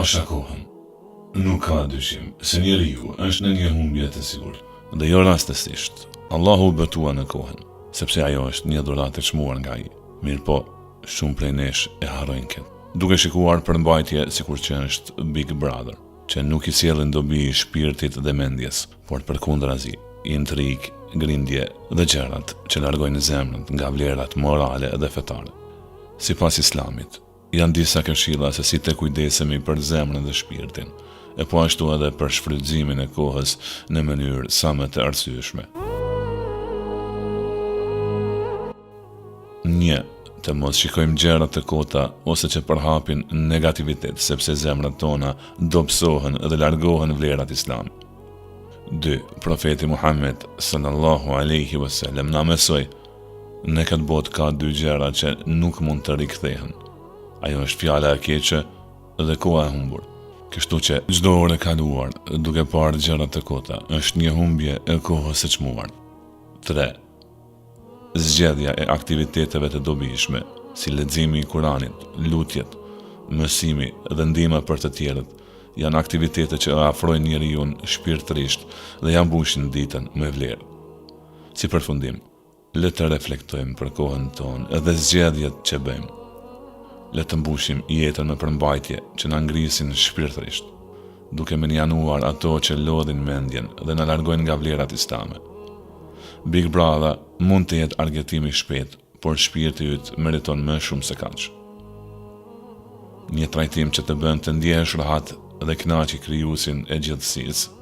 Pasha kohën. Nuk ka dyshim se njeriu është në një humbje të sigurt. Dhe jo rastësisht, Allahu u betua në kohën, sepse ajo është një dhuratë e çmuar nga Ai. Mirëpo, shumë prej nesh e harrojnë këtë. Duke shikuar përmbajtje sikur që është Big Brother, që nuk i sjellin dobi shpirtit dhe mendjes, por përkundrazi, intrigë, grindje dhe gjërat që largojnë zemrën nga vlerat morale dhe fetare. Sipas Islamit, Janë disa këshilla se si të kujdesemi për zemrën dhe shpirtin, e po ashtu edhe për shfrytëzimin e kohës në mënyrë sa më të arsyeshme. Një, Të mos shikojmë gjëra të kota ose që përhapin negativitet sepse zemrat tona dobësohen dhe largohen vlerat islame. 2. Profeti Muhammed sallallahu alaihi wasallam na mësoi Në këtë botë ka dy gjëra që nuk mund të rikthehen. Ajo është fjala e keqe dhe koha e humbur. Kështu që çdo orë e kaluar duke parë gjëra të kota është një humbje e kohës së çmuar. 3. Zgjedhja e aktiviteteve të dobishme, si leximi i Kuranit, lutjet, mësimi dhe ndihma për të tjerët, janë aktivitete që e afrojnë njeriun shpirtërisht dhe ia mbushin ditën me vlerë. Si përfundim, le të reflektojmë për kohën tonë dhe zgjedhjet që bëjmë. Le të mbushim jetën me përmbajtje që na ngrisin shpirtërisht, duke mënjanuar ato që lodhin mendjen dhe na largojnë nga vlerat islame. Big Brother mund të jetë argëtim i shpejtë, por shpirti yt meriton më shumë se kaq. Një trajtim që të bën të ndjehesh rehat dhe kënaqi krijuesin e gjithësisë.